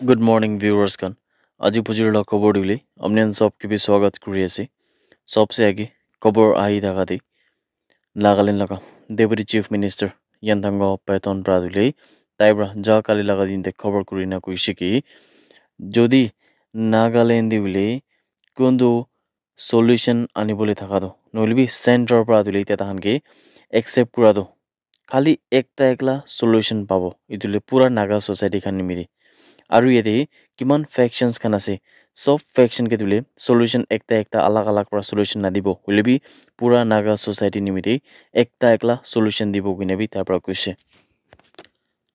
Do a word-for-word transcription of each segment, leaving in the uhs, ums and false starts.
Good morning, viewers khan. Aji bujur la khobor dile, apni khan sob ke bhi swagat kuri ase. Sobse age khobor ahi thaka de, Nagaland laga Deputy Chief Minister Yantangwa Patton pra dile, tai pra ja kali laga din te khobor kuri na koise ki, jodi Nagaland de bole kuntu solution ani bole thaka do, nohole bi center pra dile tia tahan ke accept kura do, khali ekta ekla solution pabo, etu le pura Naga society khan nimite. Aru yate kiman factions khan ase, sob faction ke dule solution ekta ekta alag alag pra solution nadibo, hoile bi pura Naga society nimite ekta ekla solution dibo koina bi tai pra koise.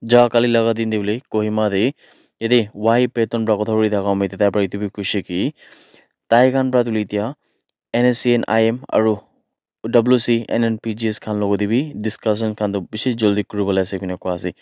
Ja kali laga din de bole Kohima de yate Y Patton pra kotha kuri thaka hoite tai pra etu bi koise ki, tai khan pra dule tia N S C N I M aru W C N N P G S khan logo de bi discussion khan to bishi joldi kuri bole ase koina koa ase.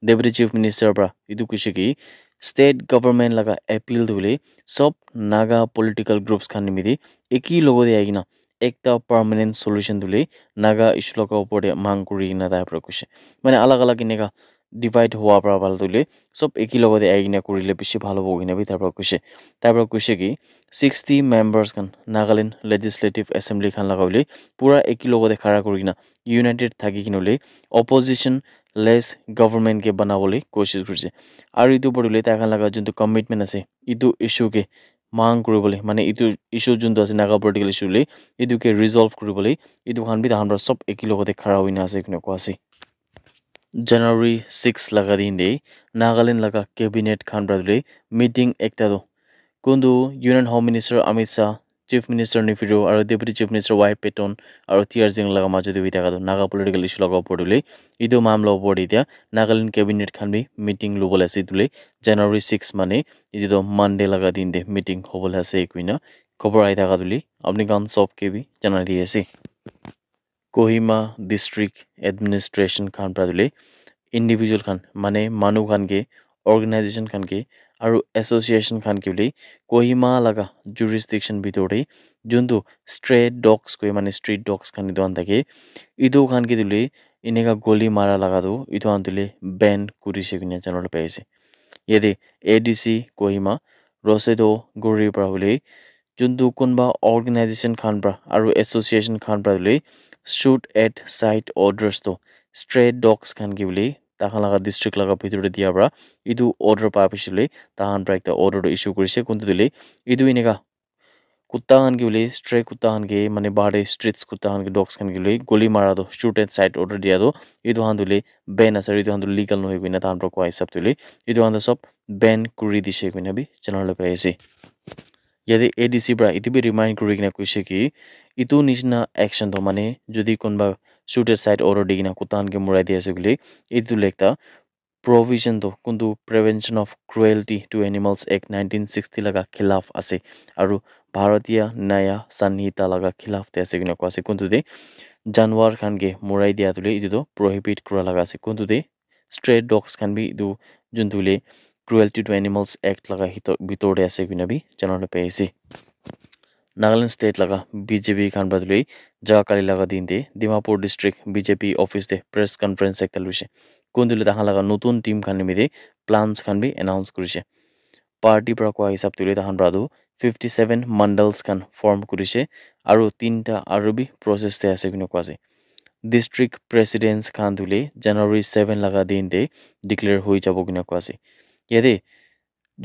Deputy Chief Minister pra etu koise ki state government laga appeal tu bole sob Naga political groups khan nimite eki logo de ahi kena ekta permanent solution tu bole Naga issue laga upor de mang kuri kena tai pra koise. Mane alag alag eneka divide hua pra bhal tu bole sob eki logo de ahi kena kuri le bishi bhal hobo koina bi tai pra koise. Tai pra koise ki sixty members khan Nagaland Legislative Assembly khan laga bole pura eki logo de khara kuri kena united thaki kena bole opposition less government ke bana bole koshish kurise. Aru etu upor de bole tai khan laga juntu commitment ase, etu issue ke mang kuri bole, mane etu issue juntu ase Naga political issue le, etu ke resolve kuri bole, etu khan bi tai khan pra sob eki logo de khara hoina ase koina koa ase. January six laga din de Nagaland laga cabinet khan pra dule meeting ekta do, kuntu Union Home Minister Amit Shah, Chief Minister Neiphiu Rio aru Deputy Chief Minister Y Patton aru T R Zingara laga majo de hoi thaka tu Naga political issue laga upor de bole etu mamla upor de tia Nagaland cabinet khan bi meeting lobole ase etu le January six mane etu tu Monday laga din de meeting hobole ase koina khobor ahi thaka tu le apni khan sob ke bi janai di ase. Kohima District Administration khan pra dule individual khan mane manu khan ke, organization khan ke aru association khan ke bole Kohima laga jurisdiction bitor de juntu stray dogs koi mane street dogs khan etu khan thake, etu khan ke dule eneka goli mara laga tu etu khan dule ban kurise koina janabole pai ase. Yate A D C Kohima Rosedo Guri pra bole juntu kunba organization khan pra aru association khan pra bole shoot at sight orders to stray dogs khan ke bole tai khan laga district laga bitor de dia pra etu order pa bishi bole tai khan pra ekta order tu issue kurise kuntu dule etu eneka kutta khan ke bole stray kutta khan ke mane bahar de streets kutta khan ke dogs khan ke bole goli mara tu shoot at sight order dia tu etu khan dule ban ase aru etu khan tu legal nohoi koina tai khan pra koa hisab de bole etu khan tu sob ban kuri dise koina bi janabole pai ase. Yate A D C pra etu bi remind kuri kena koise ki etu nishina action tu mane jodi kunba shoot at sight order di kena kutta khan ke morai di ase koile etu tu ekta provision tu kuntu Prevention of Cruelty to Animals Act nineteen sixty laga khilaf ase aru Bharatiya Nyaya Sanhita laga khilaf te ase koina koa ase kuntu te janwar khan ke morai dia tu le etu tu prohibit kura laga ase kuntu te stray dogs khan bi etu juntu le Cruelty to Animals Act laga hito- bitor de ase koina bi janabole pai ase. Nagaland state laga B J P khan pra dule ja kali laga din de Dimapur district B J P office de press conference ekta luise kuntu le tai khan laga notun team khan nimite plans khan bi announce kurise. Party pra koa hisab de bole tai khan pra tu fifty seven mandals khan form kurise aru tinta aru bi process de ase koina koa ase. District presidents khan tu le January seven laga din de declare hoi jabo koina koa ase. Yate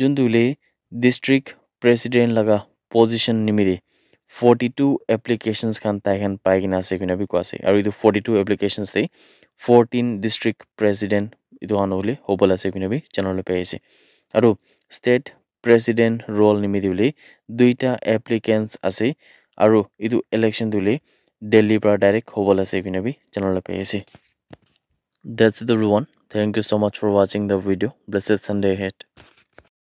juntu le district president laga position nimite forty two applications khan tai khan pai kena ase koina bi koa ase aru etu forty two applications de fourteen district president etu khan hole hobole ase koina bi janabole pai ase aru state president role nimite bole duita applicants ase aru etu election tu le Delhi pra direct hobole ase koina bi janabole pai ase. That's it everyone. Thank you so much for watching the video. Blessed Sunday ahead.